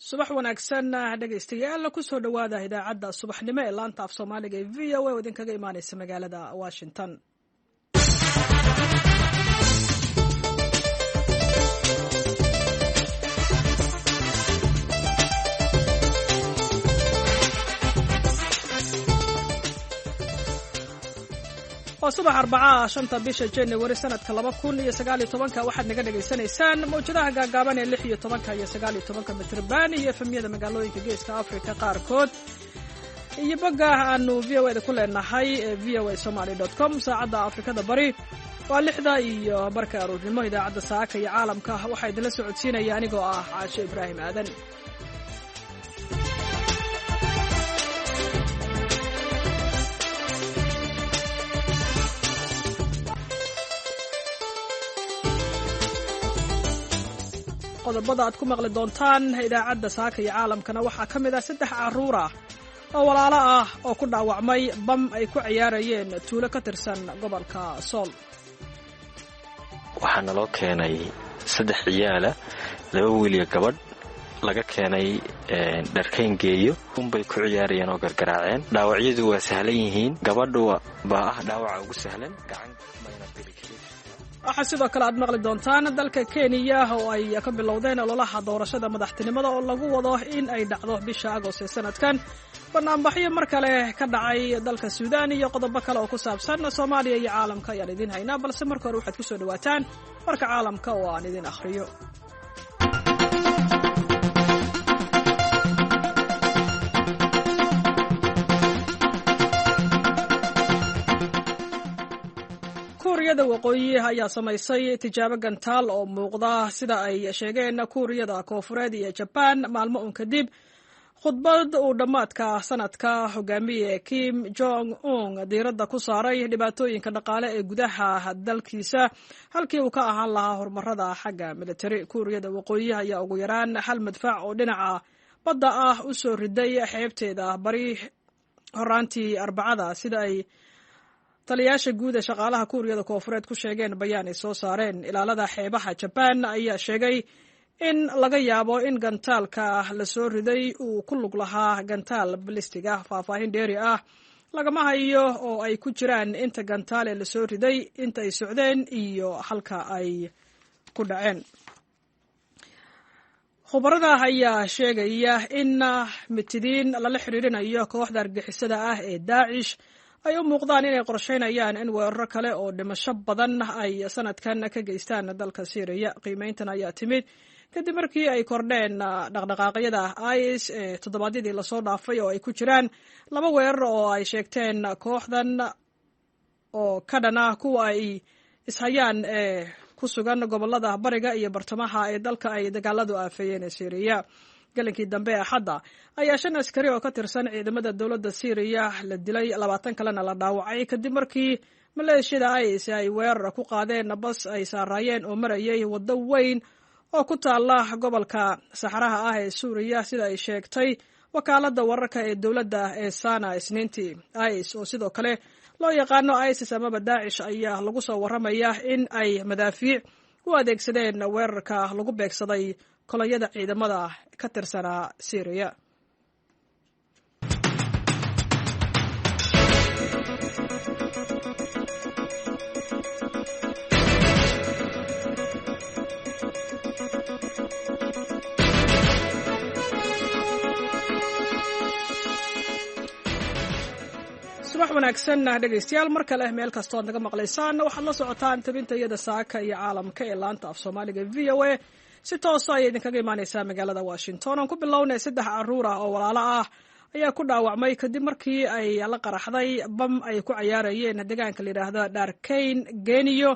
Subax wanaagsan dhegaystayaal, kusoo dhowaada idaacadda subaxnimo ee laanta af Soomaaliga ee VOA oo idinkaga imaaneysa magaalada Washington. Waa subax Arbacaa, 5-ta bisha January sanadka 2019. Waxaad naga dhagaysanaysaan mawjadaha gaagaaban ee 16 iyo 19 mitrban iyo FM-yada magaalooyinka Geeska Africa qaarkood iyo bogga aanu VOA da ku leenahay ee voasomaly.com. Saacadda Afrikada Bari waa 6:30 aroornimo. Idaacadda saaka iyo caalamka waxaa idinla socodsiinaya anigoo ah Caasho Ibraahim Aadan. Qodobada aad ku maqli doontaan idaacadda saaka iyo caalamkana waxaa ka mid ah saddex carruur ah oo walaalo ah oo ku dhaawacmay bam ay ku ciyaarayeen tuulo ka tirsan gobolka Sool. Waxaa naloo keenay saddex ciyaala, laba wiil iyo gabadh, laga keenay Dharkayn Geeyo unbay ku ciyaarayeen oo gargaraaceen. Dhaawacyadu waa sahlan yihiin, gabadhu baa ah dhaawaca ugu sahlan gacan mayna biri karin. Waxaa sidoo kale aad maqli doontaan dalka Kenya oo ay ka bilowdeen ololaha doorashada madaxtinimada oo lagu wado in ay dhacdo bisha Agost ee sanadkan, banaanbaxyo mar kale ka dhacay dalka Suudaan iyo qodobo kale oo ku saabsan Soomaaliya iyo caalamka ayaan idiin haynaa, balse marka hore waxaad kusoo dhawaataan warka caalamka oo aan idin akhriyo. Kuuriyada Waqooyi ayaa samaysay tijaabo gantaal oo muuqda, sida ay sheegeen Kuuriyada Koofureed iyo Jabaan, maalmo un kadib khudbad uu dhammaadka sanadka hogaamiye Kim Jong Un diiradda ku saaray dhibaatooyinka dhaqaale ee gudaha dalkiisa halkii uu ka ahaan lahaa horumarada xagga military. Kuuriyada Waqooyi ayaa ugu yaraan hal madfac oo dhinaca badda ah u soo riday xeebteeda bari horaantii Arbacada, sida ay taliyaasha guud ee shaqaalaha Kuuriyada Koofureed ku sheegeen bayaan ay soo saareen. Ilaalada xeebaha Jabaan ayaa sheegay in laga yaabo in gantaalka la soo riday uu ku lug lahaa gantaal balistig ah. Faahfaahin dheeri ah lagama hayo, oo ay ku jiraan inta gantaal ee lasoo riday, inta ay socdeen iyo halka ay ku dhaceen. Khubarada ayaa sheegaya in mitidiin lala xiriirinayo kooxda argixisada ah ee Daacish ay u muuqdaan inay qorsheynayaan in weeraro kale oo dhimasho badan ay sanadkan ka geystaan dalka Syriya. Qiimeyntan ayaa timid kadib markii ay kordheen dhaqdhaqaaqyada IS ee toddobaadyadii lasoo dhaafay, oo ay ku jiraan laba weerar oo ay sheegteen kooxdan oo ka dhan ah kuwa ay ishayaan ee ku sugan gobolada bariga iyo bartamaha ee dalka ay dagaaladu aafeeyeen ee Syriya. Galinkii dambe ee Axadda ayaa shan askari oo ka tirsan ciidamada dowladda Syriya la dilay, 20 kalena la dhaawacay, kadib markii maleeshiyada IS ay weerar ku qaadeen bas ay saaraayeen oo marayay waddo weyn oo ku taala gobolka saxraha ah ee Suuriya, sida ay sheegtay wakaaladda wararka ee dowladda ee Sana Isniintii. IS oo sidoo kale loo yaqaano ISIS amaba Daacish ayaa lagu soo warramaya in ay madaafiic u adeegsadeen weerarka lagu beegsaday kolonyada ciidamada ka tirsanaa Syriya. Subax wanaagsan dhegaystayaal, mar kale meel kastoo ad naga maqlaysaan. Waxaad la socotaan tabinta iyada saaka iyo caalamka ee laanta af Soomaaliga VOA. Si toosa ayay idinkaga imaaneysaa magaalada Washington. Aan ku bilownay, saddex caruur ah oo walaalo ah ayaa ku dhaawacmay kadib markii ay la qaraxday bam ay ku cayaarayeen deegaanka la yidhaahda Dharkayn Geniyo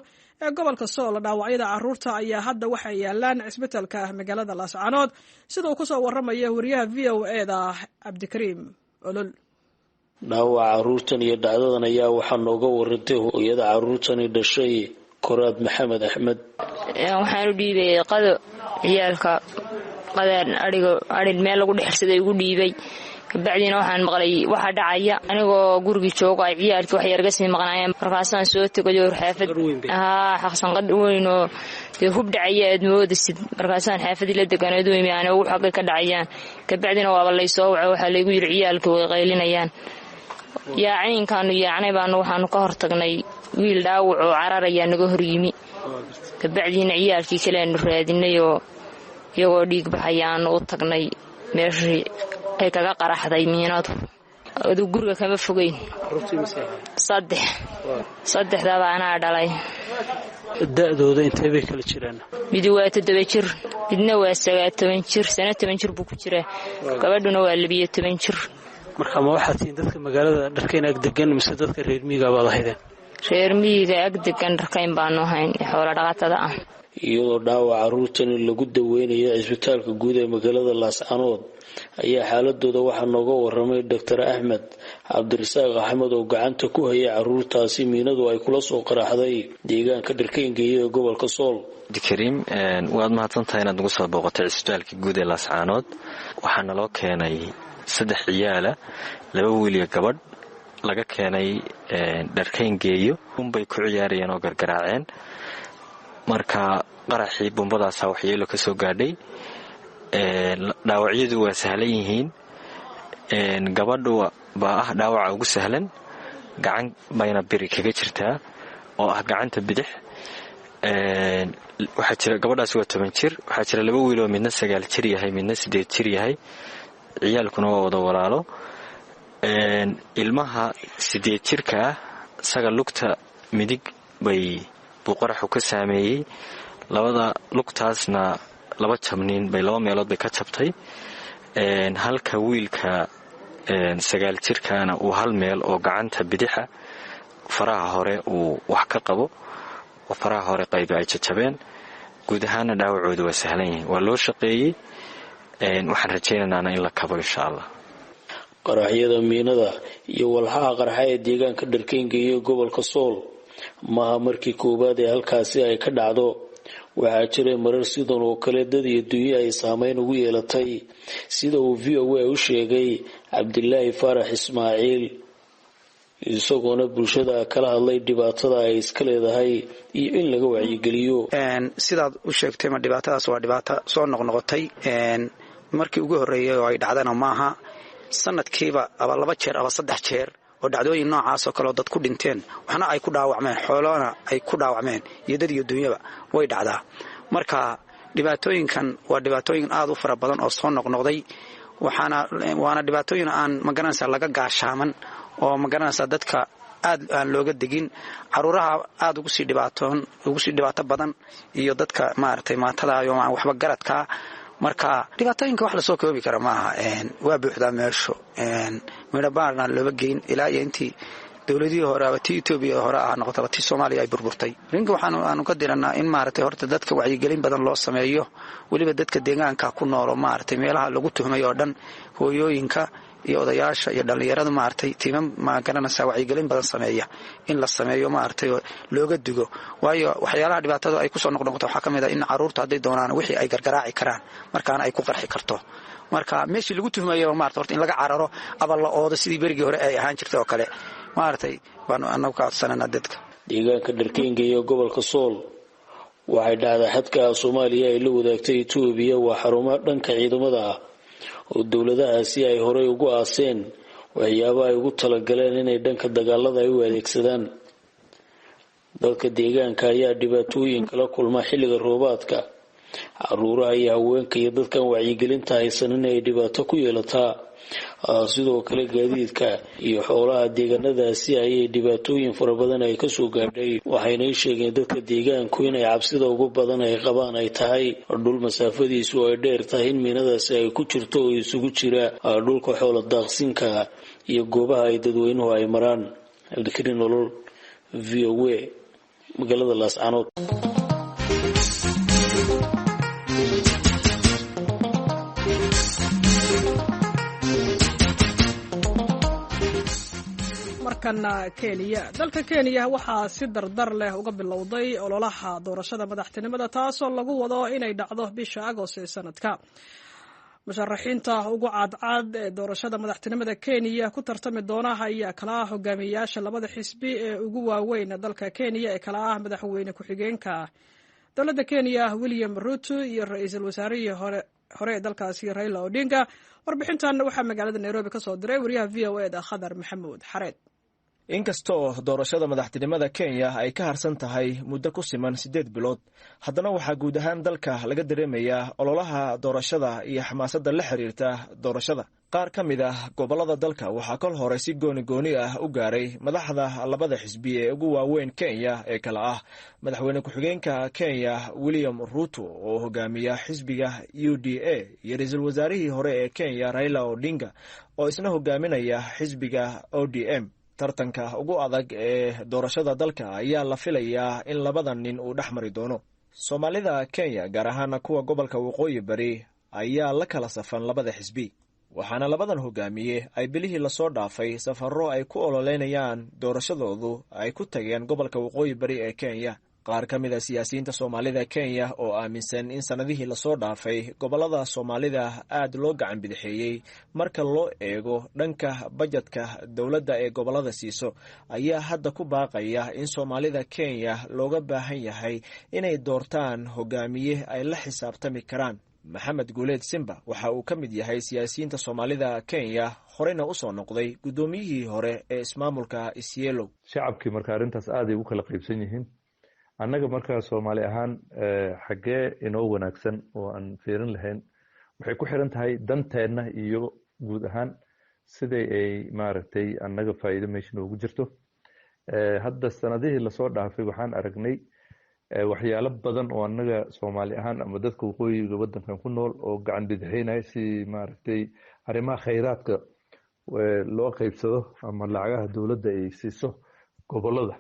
ee gobolka Sool. Dhaawacyada caruurta ayaa hadda waxay yaalaan cisbitalka magaalada Laascaanood, sida uu kusoo waramaya wariyaha VOA da Cabdikariim Olol. Dhaawaca caruurtan iyo dhacdadan ayaa waxaa nooga warantay hooyada caruurtani dhashay, Koraad Maxamed Axmed. Waxaan u dhiibay qado ciyaalka, qadaan aiga arin meel lagu dhexirsaday ugu dhiibay. Kabacdiina waxaan maqlay waxa dhacaya anigoo gurigii joogo ay ciyaalkii wax yarga sii maqnaayeen. Markaasaan soo tegayo xaafad, haa, xaqsanqadh weyn oo dee hub dhacaya aad moodasid. Markaasaan xaafadii la deganayd u imi aan ugu xaqay ka dhacayaan. Kabacdina waaba laysoo waco, waxaa laygu yidhi ciyaalkii way qaylinayaan. Yaaciinkaanu yaacnay baanu waxaanu ka hortagnay wiil dhaawac oo cararayaa naga hor yimi. Kabacdiina ciyaalkii kale aanu raadinay oo iyagoo dhiig baxayaanu u tagnay meeshii ay kaga qaraxday miinadu. Aduu guriga kama fogeyn. Saddex, saddexdaba anaa dhalay. Da-dooda intee bay kala jiraan? Midi waa 7 jir, midna waa 19 jir, sano 10 jir buu ku jiraa, gabadhuna waa 12 jir. Marka ma waxaad tihiin dadka magaalada Dharkayn ag degan mise dadka reer miyiga baad ahaydeen? Reer miyiga ag degan Dharkayn baanu ahayn, xoolo dhaqatada ah. Iyadoo dhaawac caruurtani lagu daweynayo cisbitaalka guud ee magaalada Laascanood ayaa xaaladooda waxaa nooga waramay Doctor Axmed Cabdirasaaq Axmed oo gacanta ku hayay caruurtaasi miinadu ay kula soo qaraxday deegaanka Dharkayngeeyo ee gobolka Sool. Kariim, waad mahadsantahay inaad nagu soo booqatay cisbitaalka guud ee Laascaanood. Waxaa naloo keenay saddex ciyaala, laba wiil iyo gabadh, laga keenay Dharkayngeeyo. Unbay ku ciyaarayeen oo gargaraaceen, marka qaraxii bumbadaasa waxyeelo ka soo gaadhay. Dhaawacyadu waa sahlan yihiin. Gabadhu baa ah dhaawaca ugu sahlan, gacan bayna biri kaga jirtaa oo ah gacanta bidix. Waxaa jira gabadhaasi waa 10 jir. Waxaa jira laba wiiloo midna 9 jir yahay, midna 8 jir yahay. Ciyaalkuna waa wada walaalo. Ilmaha 8 jirka ah isaga lugta midig bay buu qaraxu ka saameeyey. Labada lugtaasna laba jabniin bay, laba meelood bay ka jabtay, halka wiilka 9 jirkaana uu hal meel oo gacanta bidixa faraha hore uu wax ka qabo oo faraha hore qaybi ay jajabeen. Guud ahaana dhaawacooda waa sahlan yihiin, waa loo shaqeeyey, waxaan rajaynaynana in la kabo insha Allah. Qaraxyada miinada iyo walxaha qarxa ee deegaanka Dharkeynga iyo gobolka Sool maaha markii koowaad ee halkaasi ay ka dhacdo. Waxaa jiray marar sidan oo kale dad iyo dunyo ay saameyn ugu yeelatay, sida uu VOA u sheegay Cabdilaahi Faarax Ismaaciil, isagoona bulshada kala hadlay dhibaatada ay iska leedahay iyo in laga wacyigeliyo. Sidaad u sheegtay, ma dhibaatadaas waa dhibaato soo noqnoqotay. Markii ugu horreeyay oo ay dhacdana maaha. Sanadkiiba aba laba jeer aba saddex jeer oo dhacdooyin noocaasoo kale oo dad ku dhinteen, waxna ay ku dhaawacmeen, xoolona ay ku dhaawacmeen iyo dad iyo dunyaba way dhacdaa. Marka dhibaatooyinkan waa dhibaatooyin aad u fara badan oo soo noqnoqday, waxaana waana dhibaatooyin aan magaranaysa laga gaashaaman oo magaranaysa dadka aad aan looga degin. Caruuraha aad ugu sii dhibaatoon, ugu sii dhibaato badan, iyo dadka maaragtay maatada iyo waxba garadka. Marka dhibaatooyinka wax lasoo koobi kara maaha, waa buuxdaa meesho. Midhabaarna looba geyn ilaa iyo intii dowladihii hore, aba tii Etoobiya hore ah noqotaba, tii Soomaaliya ay burburtay. Rinka waxaan aanu ka diranaa in maaragtay horta dadka wacyigelin badan loo sameeyo, weliba dadka deegaanka ku noolo, maaragtay meelaha lagu tuhmay oo dhan, hooyooyinka iyo odayaasha iyo dhallinyarada, maaragtay tiima ma garanaysaa wacyigelin badan sameeya in la sameeyo, maaragtay oo looga digo. Waayo waxyaalaha dhibaatada ay kusoo noqnoqoto waxaa ka mid ah in carruurta hadday doonaan wixii ay gargaraaci karaan markaana ay ku qarxi karto. Marka meeshii lagu tuhmayaba marata horta in laga cararo aba la oodo, sidii berigii hore ay ahaan jirtay oo kale, maaragtay baanu anagu ka codsananaa dadka. Deegaanka Dharkeynga iyo gobolka Sool waxay dhacdaa xadka Soomaaliya ay la wadaagtay Etoobiya. Waa xarumaha dhanka ciidamada ah oo dowladahaasi ay horey ugu aaseen waxyaaba ay ugu talagaleen inay dhanka dagaalada ay u adeegsadaan. Dadka deegaanka ayaa dhibaatooyin kala kulma xilliga roobaadka, caruuraha iyo haweenka iyo dadkan wacyigelinta haysan inay dhibaato ku yeelataa. Sidoo kale gaadiidka iyo xoolaha deegaanadaasi ayay dhibaatooyin fara badan ay kasoo gaadhay. Waxaynay sheegeen dadka deegaanku inay cabsida ugu badan ay qabaan ay tahay dhul masaafadiisu ay dheer tahay in miinadaasi ay ku jirto, oo isugu jira dhulka xoola daaqsinka iyo goobaha ay dadweynuhu ay maraan. Cabdikariin Nolol, VOA, magaalada Laascanood. Markana Kenya. Dalka Kenya waxaa si dardar leh uga bilowday ololaha doorashada madaxtinimada, taasoo lagu wado inay dhacdo bisha Agost ee sanadka. Musharaxiinta ugu cadcad ee doorashada madaxtinimada Kenya ku tartami doona ayaa kala ah hogaamiyeyaasha labada xisbi ee ugu waaweyn dalka Kenya ee kala ah madaxweyne ku-xigeenka dowladda Kenya William Ruto iyo ra-iisul wasaarihii hore ee dalkaasi Raila Odinga. Warbixintan waxaa magaalada Nairobi ka soo diray wariyaha VOA da Khadar Maxamuud Xareed. Inkastoo doorashada madaxtinimada Kenya ay ka harsan tahay muddo ku siman 8 bilood, haddana waxaa guud ahaan dalka laga dareemayaa ololaha doorashada iyo xamaasadda la xiriirta doorashada. Qaar ka mid ah gobollada dalka waxaa kol hore si gooni gooni ah u gaaray madaxda labada xisbi ee ugu waaweyn Kenya ee kala ah madaxweyne ku-xigeenka Kenya William Ruto oo hogaamiya xisbiga UDA iyo ra-iisul wasaarihii hore ee Kenya Raila Odinga oo isna hogaaminaya xisbiga ODM. Tartanka ugu adag ee doorashada dalka ayaa la filayaa in labada nin uu dhex mari doono. Soomaalida Kenya, gaar ahaana kuwa gobolka Waqooyi Bari, ayaa la kala safan labada xisbi, waxaana labadan hogaamiye ay bilihii lasoo dhaafay safarro ay ku ololeynayaan doorashadoodu ay ku tageen gobolka Waqooyi Bari ee Kenya. Qaar ka mid a siyaasiyiinta Soomaalida Kenya oo aaminsan in sannadihii lasoo dhaafay gobollada Soomaalida aad loo gacan bidixeeyey marka loo eego dhanka bajetka dowladda ee gobollada siiso ayaa hadda ku baaqaya in Soomaalida Kenya looga baahan yahay inay doortaan hogaamiye ay la xisaabtami karaan. Maxamed Guuleed Simba waxa uu ka mid yahay siyaasiyiinta Soomaalida Kenya, horeyna usoo noqday guddoomiyihii hore ee ismaamulka Isiolo. Shacabkii marka arrintaas aaday ugu kala qaybsan yihiin. Annaga markaa Soomaali ahaan, xaggee inoo wanaagsan oo aan fiirin lahayn? Waxay ku xiran tahay danteenna iyo guud ahaan siday ay maaragtay annaga faa'iido meesha noogu jirto. Hadda sanadihii lasoo dhaafay waxaan aragnay waxyaalo badan oo annaga Soomaali ahaan ama dadka waqooyiga waddankan ku nool oo gacan bidixeynaya, si maaragtay arrimaha khayraadka loo qaybsado ama lacagaha dowladda ay siiso gobollada.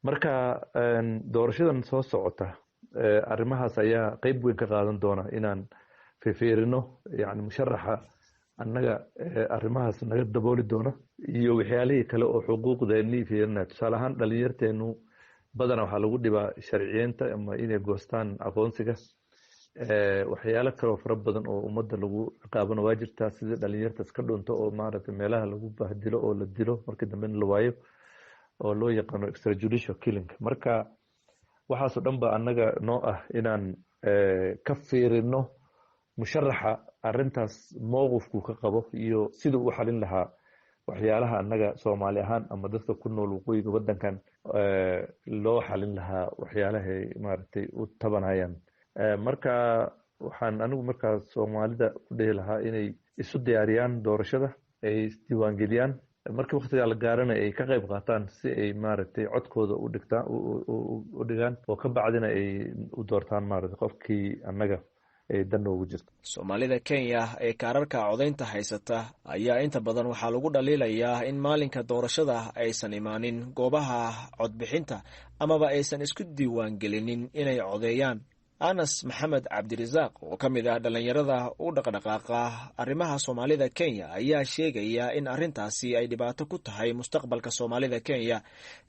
Marka doorashadan soo socota arrimahaas ayaa qeyb weyn ka qaadan doona inaan fifiirino, yani musharaxa annaga arrimahaas naga dabooli doona iyo waxyaalihii kale oo xuquuqdeennii fiirinaya. Tusaale ahaan, dhalinyarteenu badanaa waxaa lagu dhibaa sharciyeynta ama inay goostaan aqoonsiga. Waxyaalo kaleoo fara badan oo ummadda lagu ciqaabana waa jirtaa, sida dhalinyarta iska dhunto oo maaragtay meelaha lagu bahdilo oo la dilo, markii dambena la waayo, oo loo yaqaano extrajudicial killing. Marka waxaasoo dhan ba annaga noo ah inaan ka fiirino musharaxa arrintaas mowqifku ka qabo iyo siduu u xalin lahaa waxyaalaha annaga Soomaali ahaan ama dadka ku nool waqooyiga waddankan loo xalin lahaa waxyaalahay maaragtay u tabanayaan. Marka waxaan anigu markaa Soomaalida ku dhihi lahaa inay isu diyaariyaan doorashada, ay isdiiwaangeliyaan, markii waktigaa la gaarana ay ka qayb qaataan si ay maaragtay codkooda u dhigtaan u dhigaan oo ka bacdina ay u doortaan maaragtay qofkii annaga ay dan noogu jirto. Soomaalida Kenya ee kaararka codaynta haysata ayaa inta badan waxaa lagu dhaliilayaa in maalinka doorashada aysan imaanin goobaha codbixinta amaba aysan isku diiwaangelinin inay codeeyaan. Anas Maxamed Cabdirasaaq oo ka mid ah dhallinyarada u dhaqdhaqaaqa arrimaha Soomaalida Kenya ayaa sheegaya in arrintaasi ay dhibaato ku tahay mustaqbalka Soomaalida Kenya,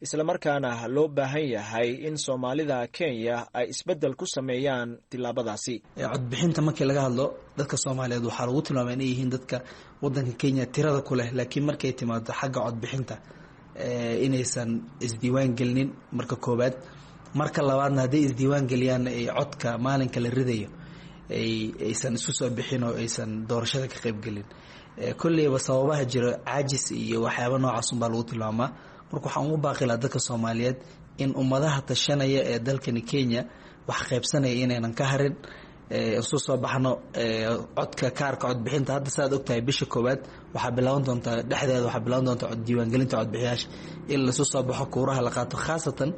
islamarkaana loo baahan yahay in Soomaalida Kenya ay isbeddel ku sameeyaan tillaabadaasi. Codbixinta markii laga hadlo, dadka Soomaaliyeed waxaa lagu tilmaamay inay yihiin dadka wadanka Kenya tirada ku leh, laakiin markay timaado xagga codbixinta inaysan isdiiwaan gelinin marka koobaad. Marka labaadna, hadday isdiiwaan geliyaanna, ay codka maalinka la ridayo aysan isu soo bixin oo aysan doorashada ka qaybgelin. Kolleyba sababaha jiro caajis iyo waxyaaba noocaas unbaa lagu tilmaamaa. Marka waxaan ugu baaqi lahaa dadka Soomaaliyeed in ummadaha tashanaya ee dalkani Kenya wax qaybsanaya inaynan ka harin, isu soo baxno codka, kaarka codbixinta. Hadda saaad ogtahay, bisha koowaad waxaa bilaaban doontaa, dhexdeeda waxaa bilaaban doontaa diiwaangelinta codbixiyaasha, in lasu soo baxo, kuuraha la qaato, khaasatan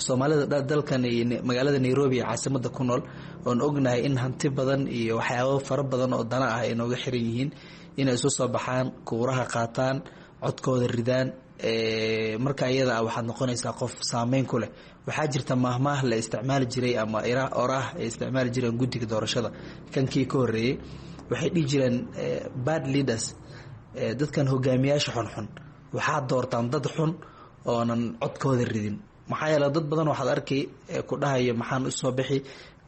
Soomaalida dalkan magaalada Nairobi ee caasimada ku nool, oon ognahay in hanti badan iyo waxyaabo fara badan oo dana ah ay nooga xiran yihiin, inay isu soo baxaan, kuuraha qaataan, codkooda ridaan. Marka iyada ah waxaad noqonaysaa qof saameyn ku leh. Waxaa jirta maahmaah la isticmaali jiray ama oraah ay isticmaali jireen guddiga doorashada kankii ka horreeyey. Waxay dhihi jireen bad leaders, dadkan hogaamiyaasha xunxun, waxaad doortaan dad xun oonan codkooda ridin. Maxaa yeele, dad badan waxaad arkay ku dhahayo, "Maxaan usoo bixi?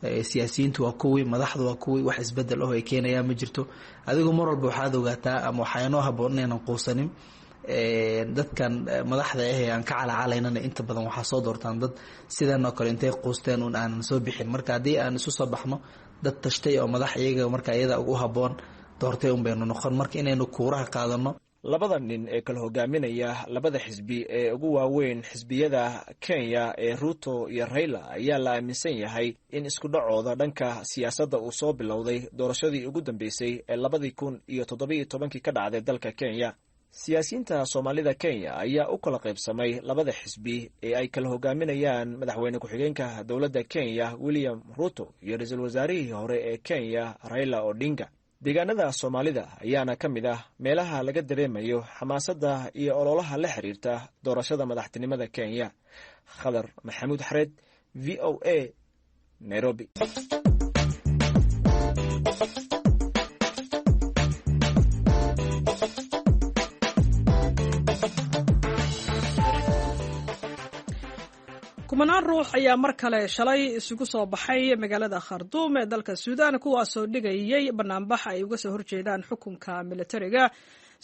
Siyaasiyiintu waa kuwii, madaxdu waa kuwii, wax isbedel oh ay keenayaan ma jirto. Adigu mar walba waxaad ogaataa ama waxaa inoo haboon inaynan quusanin. Dadkan madaxda ah ee aan ka calacalaynana inta badan waxaa soo doortaan dad sidan oo kale intay quusteen un aanan soo bixin. Marka haddii aan isu soo baxno, dad tashtay oo madax iyaga marka iyada ugu haboon doortay un baynu noqon. Marka inaynu kuuraha qaadano. Labada nin ee kala hogaaminaya labada xisbi ee ugu waaweyn xisbiyada Kenya ee Ruto iyo Raila ayaa la aaminsan yahay in isku dhacooda dhanka siyaasadda uu soo bilowday doorashadii ugu dambeysay ee 2017-kii ka dhacday dalka Kenya. Siyaasiyiinta Soomaalida Kenya ayaa u kala qaybsamay labada xisbi ee ay kala hogaaminayaan madaxweyne ku-xigeenka dowladda Kenya William Ruto iyo ra-iisul wasaarihii hore ee Kenya Raila Odinga. Deegaanada Soomaalida ayaana ka mid ah meelaha laga dareemayo xamaasadda iyo ololaha la xiriirta doorashada madaxtinimada Kenya. Khadar Maxamuud Xareed, VOA, Nairobi. Kumanaan ruux ayaa mar kale shalay isugu soo baxay magaalada Kharduum ee dalka Suudaan, kuwaasoo dhigayay banaanbax ay uga soo horjeedaan xukunka militariga,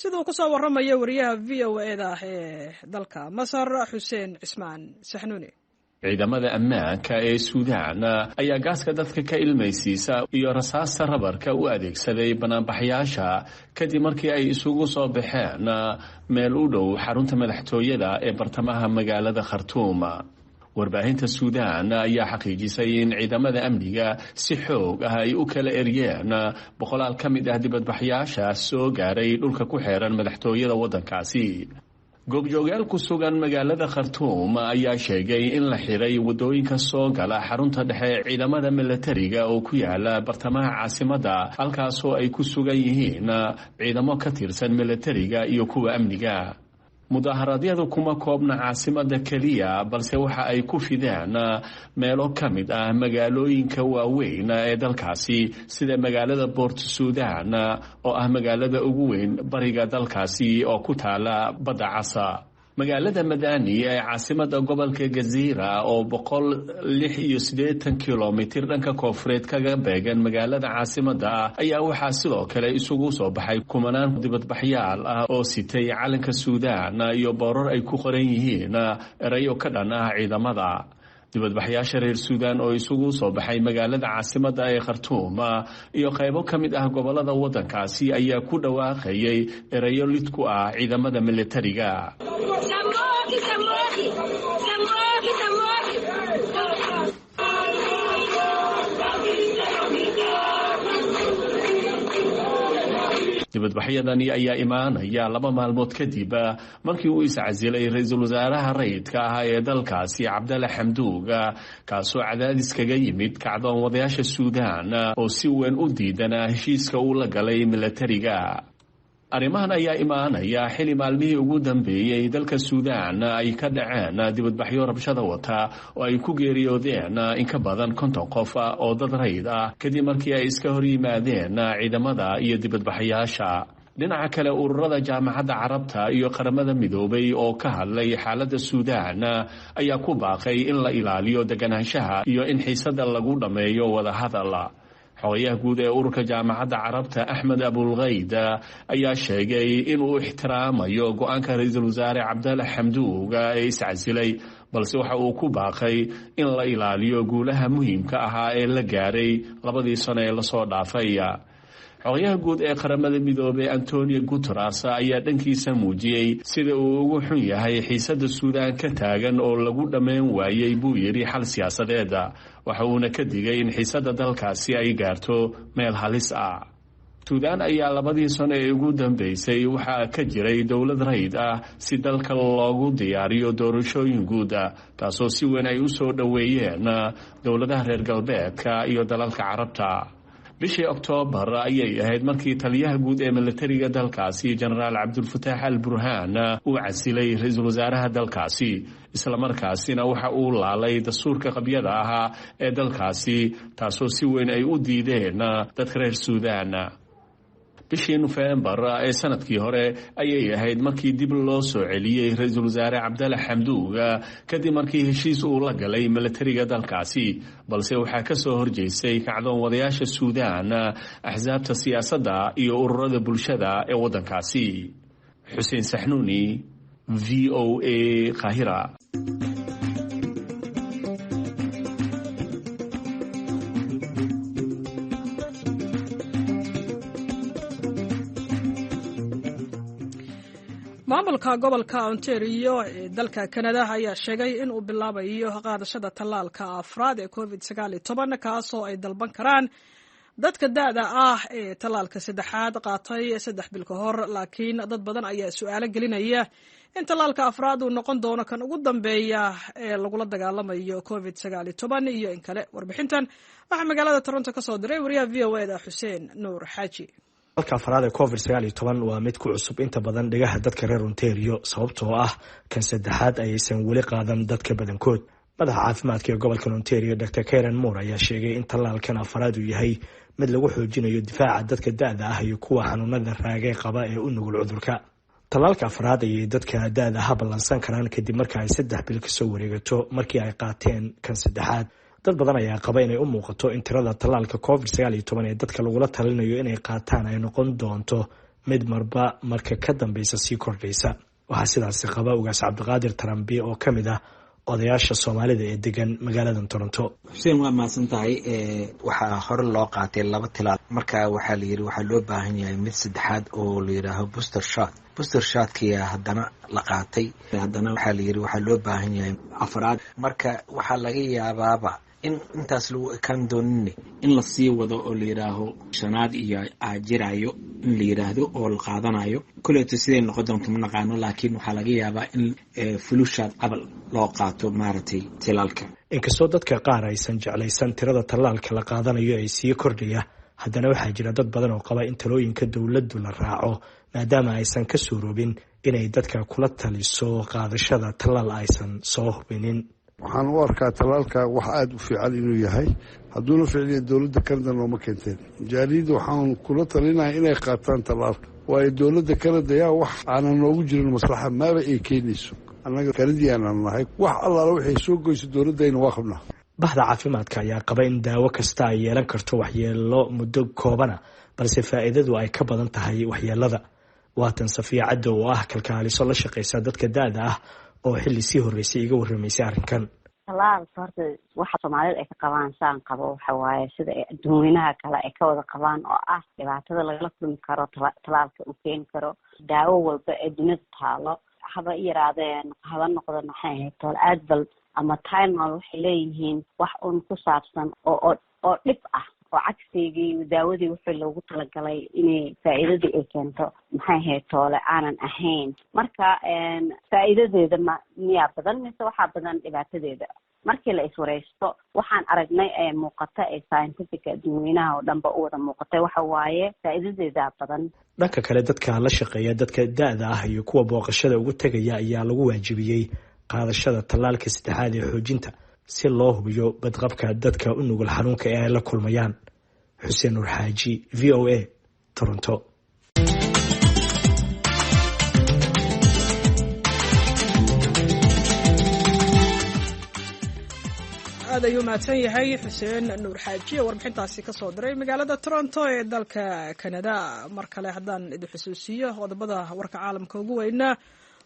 sida uu kusoo waramayo wariyaha VOA-da ee dalka Masar, Xuseen Cismaan Saxnuuni. Ciidamada ammaanka ee Suudaan ayaa gaaska dadka ka ilmaysiisa iyo rasaasta rabarka u adeegsaday banaanbaxyaasha kadib markii ay isugu soo baxeen meel u dhow xarunta madaxtooyada ee bartamaha magaalada Khartuum. Warbaahinta Suudaan ayaa xaqiijisay in ciidamada amniga si xoog ah ay u kala eryeen boqolaal ka mid ah dibadbaxyaasha soo gaaray dhulka ku xeeran madaxtooyada waddankaasi. Goobjoogyaal ku sugan magaalada Khartuum ayaa sheegay in la xiray waddooyinka soo gala xarunta dhexe ciidamada milatariga oo ku yaala bartamaha caasimadda, halkaasoo ay ku sugan yihiin ciidamo ka tirsan milatariga iyo kuwa amniga. Mudaharaadyadu kuma koobna caasimadda keliya, balse waxa ay ku fideen meelo ka mid ah magaalooyinka waaweyn ee dalkaasi, sida magaalada Boort Suudaan oo ah magaalada ugu weyn bariga dalkaasi oo ku taala badda Casa, magaalada Madani ee caasimadda gobolka Gaziira oo 186 kilomitir dhanka koonfureed kaga beegan magaalada caasimadda ah ayaa waxaa sidoo kale isugu soo baxay kumanaan dibadbaxyaal ah oo sitay calanka Suudaan iyo boorar ay ku qoran yihiin erayo ka dhan ah ciidamada. Dibadbaxyaasha reer Suudaan oo isugu soo baxay magaalada caasimadda ee Khartuum iyo qaybo ka mid ah gobolada waddankaasi ayaa ku dhawaaqayay erayo lid ku ah ciidamada militariga. Dibadbaxyadani ayaa imaanaya 2 maalmood kadib markii uu iscasilay ra-iisul wasaaraha rayidka ah ee dalkaasi Cabdalla Xamduug, kaasoo cadaadis kaga yimid kacdoon wadayaasha Suudaan oo si weyn u diidanaa heshiiska uu la galay milatariga. Arrimahan ayaa imaanaya xili maalmihii ugu dambeeyey dalka Suudaan ay ka dhaceen dibadbaxyo rabshada wata oo ay ku geeriyoodeen in ka badan 50 qof oo dad rayid ah, kadib markii ay iska hor yimaadeen ciidamada iyo dibadbaxyaasha. Dhinaca kale, ururada Jaamacadda Carabta iyo Qaramada Midoobay oo ka hadlay xaaladda Suudaan ayaa ku baaqay in la ilaaliyo deganaanshaha iyo in xiisada lagu dhammeeyo wadahadal. Xogayaha guud ee ururka Jaamacadda Carabta Axmed Abulkayd ayaa sheegay inuu ixtiraamayo go-aanka ra-iisul wasaare Cabdalla Xamduug ee iscasilay, balse waxa uu ku baaqay in la ilaaliyo guulaha muhiimka ahaa ee la gaaray labadii sano ee lasoo dhaafay. Xogayaha guud ee Qaramada Midoobey Antonio Guteres ayaa dhankiisa muujiyey sida uu ugu xun yahay xiisada Suudaan ka taagan oo lagu dhammayn waayey, buu yidhi, xal siyaasadeed. Waxa uuna ka digay in xiisada dalkaasi ay gaarto meel halis ah. Suudaan ayaa labadii sano ee ugu dambeysay waxaa ka jiray dowlad rayid ah si dalka loogu diyaariyo doorashooyin guud, taasoo si weyn ay u soo dhoweeyeen dowladaha reer galbeedka iyo dalalka Carabta. Bishii Oktoobar ayay ahayd markii taliyaha guud ee milatariga dalkaasi Jenaraal Cabdulfataax al Burhaan uu casilay ra-iisul wasaaraha dalkaasi, islamarkaasina waxa uu laalay dastuurka qabyada ahaa ee dalkaasi, taasoo si weyn ay u diideen dadka reer Suudaan. Bishii Nofembar ee sanadkii hore ayay ahayd markii dib loo soo celiyey ra-iisul wasaare Cabdalla Xamduug kadib markii heshiis uu la galay milatariga dalkaasi, balse waxaa ka soo horjeestay kacdoon wadayaasha Suudaan, axsaabta siyaasadda iyo ururada bulshada ee waddankaasi. Xuseen Saxnuuni, V O A, Qaahira. Maamulka gobolka Ontario ee dalka Kanada ayaa sheegay in uu bilaabayo qaadashada tallaalka afraad ee COVID 19, kaasoo ay dalban karaan dadka da-da ah ee tallaalka saddexaad qaatay 3 bil ka hor. Laakiin dad badan ayaa su-aalo gelinaya in tallaalka afraad uu noqon doono kan ugu dambeeya ee lagula dagaalamayo COVID 19 iyo in kale. Warbixintan waxaa magaalada Toronto ka soo diray wariyaha V O E da Xuseen Nuur Xaaji. Tallaalka afraad ee COVID 19 waa mid ku cusub inta badan dhegaha dadka reer Ontario, sababtoo ah kan saddexaad ayaysan weli qaadan dadka badankood. Madaxa caafimaadka ee gobolka Ontario, Dr Karen Moore, ayaa sheegay in tallaalkan afraad uu yahay mid lagu xoojinayo difaaca dadka da-da ah iyo kuwa xanuunada raagay qaba ee u nugul cudurka. Tallaalka afraad ayay dadka da-da ah ballansan karaan kadib marka ay 3 bil kasoo wareegato markii ay qaateen kan saddexaad. Dad badan ayaa qaba inay u muuqato in tirada tallaalka COVID 19 ee dadka lagula talinayo inay qaataan ay noqon doonto mid marba marka ka dambeysa sii kordhaysa. Waxaa sidaasi qaba Ugaas Cabdiqaadir Tarambi oo ka mid ah odayaasha Soomaalida ee degan magaalada Toronto. Xuseen, waa mahadsan tahay. Waxaa hore loo qaatay laba tilaal, marka waxaa la yidhi waxaa loo baahan yahay mid saddexaad oo la yidhaaho booster shot. Booster shotkiyaa haddana la qaatay, haddana waxaa la yidhi waxaa loo baahan yahay afraad. Marka waxaa laga yaabaaba in intaas lagu ekaan doonin, in lasii wado oo la yidhaaho shanaad iyo aajirayo in la yidhaahdo oo la qaadanayo. Koleeto siday noqon doonto ma naqaano, laakiin waxaa laga yaabaa in fulushaad cabal loo qaato maaragtay tilaalka. Inkastoo dadka qaar aysan jeclaysan tirada tallaalka la qaadanayo ee sii kordhaya, haddana waxaa jira dad badan oo qaba in talooyinka dowladdu la raaco, maadaama aysan ka suuroobin inay dadka kula taliso qaadashada tallaal aysan soo hubinin. Waxaan u arkaa tallaalka wax aada u fiican inuu yahay. Hadduuna ficliya, dowladda Kanada nooma keenteen. Jaaliyadda waxaan kula talinaya inay qaataan tallaalka, waayo dowladda Kanada yaa wax aanan noogu jirin maslaxa maaba ay keenayso. Annaga Kanadiyaanaan nahay, wax allaala waxay soo goyso dowladdayna waa qabnaa. Bahda caafimaadka ayaa qaba in daawo kasta ay yeelan karto waxyeelo muddo koobana, balse faa'iidadu ay ka badan tahay waxyeelada. Waatan Safiya Caddo oo ah kalkaaliso la shaqaysa dadka da-da ah oo xilli sii horreysay iga warramaysay arrinkan. Tallaalka horta waxa Soomaalida ay ka qabaan saan qabo waxa waaye sida ay adduunweynaha kale ay ka wada qabaan, oo ah dhibaatada lagala kulmi karo tallaalka uu keeni karo. Daawo walba ee dunida taalo, haba yaraadeen haba noqdo, maxay ahayd tool, Advil ama Tylenol, waxay leeyihiin wax un ku saabsan oo dhib ah oo cagsigii daawadii wixii loogu talagalay inay faa'iidadii ay keento, maxay ahayd toole, aanan ahayn. Marka faa'iidadeeda ma miyaa badan mise waxaa badan dhibaatadeeda? Markii la iswareysto, waxaan aragnay ee muuqata ee scientifica adduunweynaha oo dhanba u wada muuqatay waxa waaye faa'iidadeeda badan. Dhanka kale, dadka la shaqeeya dadka da-da ah iyo kuwa booqashada ugu tegaya ayaa lagu waajibiyey qaadashada tallaalka saddexaad ee xoojinta, si loo hubiyo badqabka dadka u nugul xanuunka ee ay la kulmayaan. Xuseen Nuur Xaaji, V O A, Toronto. Aad ayuu mahadsan yahay Xuseen Nuur Xaaji oo warbixintaasi ka soo diray magaalada Toronto ee dalka Kanada. Mar kale haddaan idin xusuusiyo qodobada warka caalamka ugu weynaa: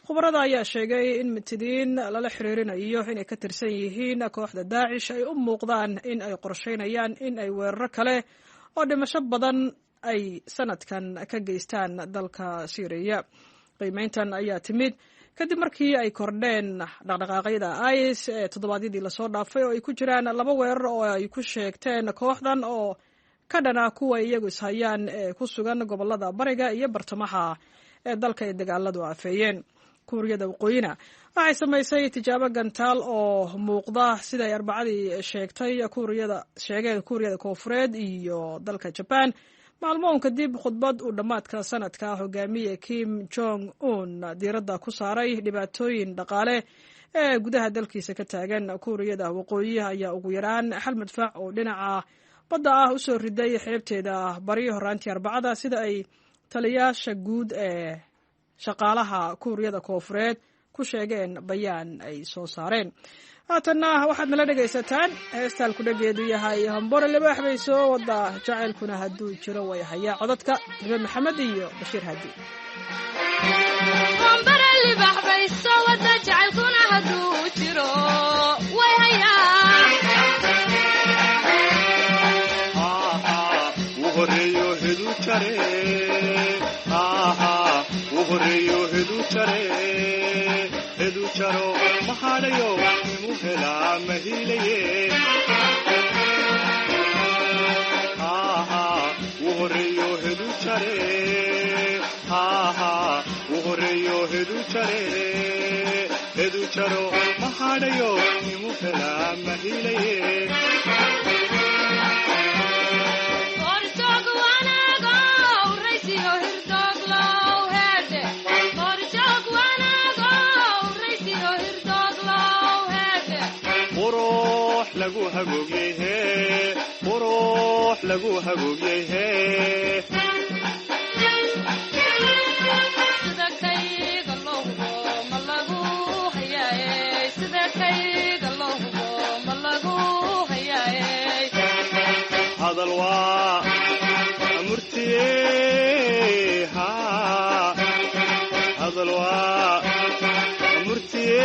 khubarada ayaa sheegay in mitidiin lala xiriirinayo inay ka tirsan yihiin kooxda Daacish ay u muuqdaan in ay qorsheynayaan in ay weeraro kale oo dhimasho badan ay sanadkan ka geystaan dalka Siiriya. Qiimeyntan ayaa timid kadib markii ay kordheen dhaqdhaqaaqyada IS ee toddobaadyadii lasoo dhaafay, oo ay ku jiraan laba weerar oo ay ku sheegteen kooxdan oo ka dhana kuwa iyagu ishayaan ee ku sugan gobolada bariga iyo bartamaha ee dalka ay dagaaladu aafeeyeen. Kuuriyada Waqooyina waxay samaysay tijaabo gantaal oo muuqda, sida ay Arbacadii sheegtay kuuriyada sheegeen Kuuriyada Koonfureed iyo dalka Jaban, maalmoon kadib khudbad uu dhammaadka sanadka hogaamiye Kim Jong Un diiradda ku saaray dhibaatooyin dhaqaale ee gudaha dalkiisa ka taagan. Kuuriyada Waqooyi ayaa ugu yaraan hal madfac oo dhinaca badda ah usoo riday xeebteeda bari horaantii Arbacada, sida ay Taliyaasha guud ee shaqaalaha Kuuriyada Koofureed ku sheegeen bayaan ay soo saareen. Haatanna waxaad nala dhegaysataan heestaan kudhageedu yahay Hombore Libaax bay soo wadaa, jacaylkuna hadduu jiro way hayaa. Codadka Hibe Maxamed iyo Bashiir Hadi. Jaro mahadhayo imu helaa mahilaye u horeeyo hedu jare u horeeyo hedu jare hedu jaro mahadhayo imu helaa mahilaye. Qurux lagu hagoogyehe. Hadal waa murtiye, hadal waa murtiye.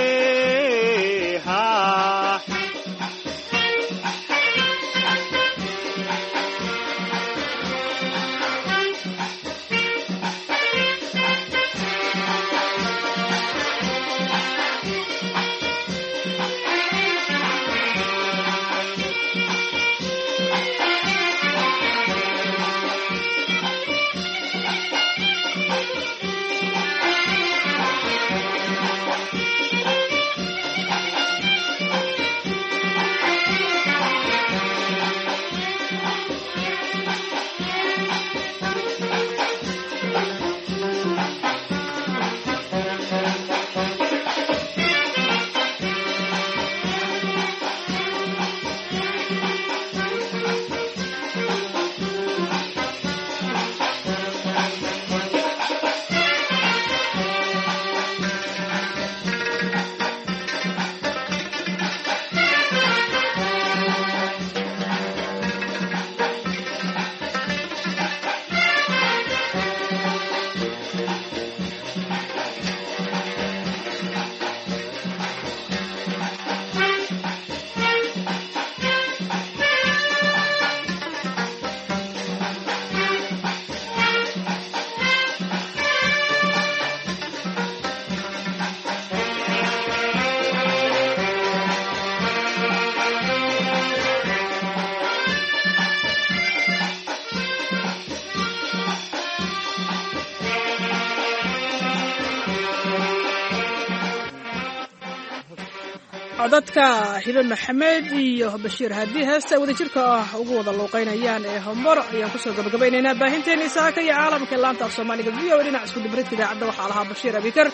Codadka Hibe Maxamed iyo Bashiir Haddii heesta ay wadajirka ah ugu wada luuqaynayaan ee Homor ayaan kusoo gabagabaynaynaa baahinteena Isaaka iyo Caalamka ee laanta af Soomaaliga VOA. Dhinac isku dibridka idaacadda waxaa lahaa Bashiir Abikar.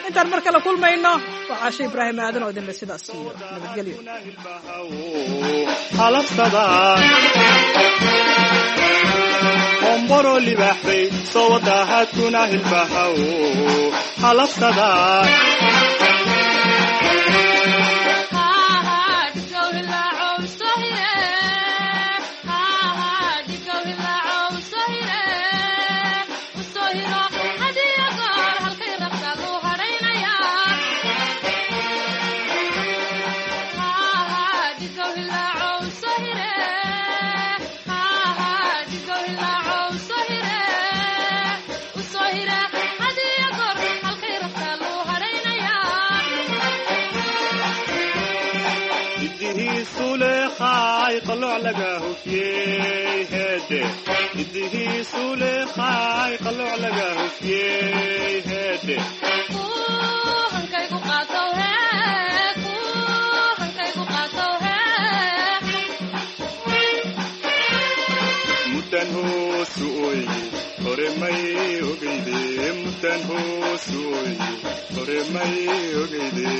Intaan mar kale kulmayno, waa Caashe Ibraahim Aadan oo idinle sidaas iyo nabadgelyo. Homboro libaaxbay soo wadaa, haadkuna hilbahaw halabsada. Iddihiisuleekhay qalooc laga hufyey heede. Muddan hoosu ooye hore may ogeyde, muddan hoosu ooye hore may ogeyde.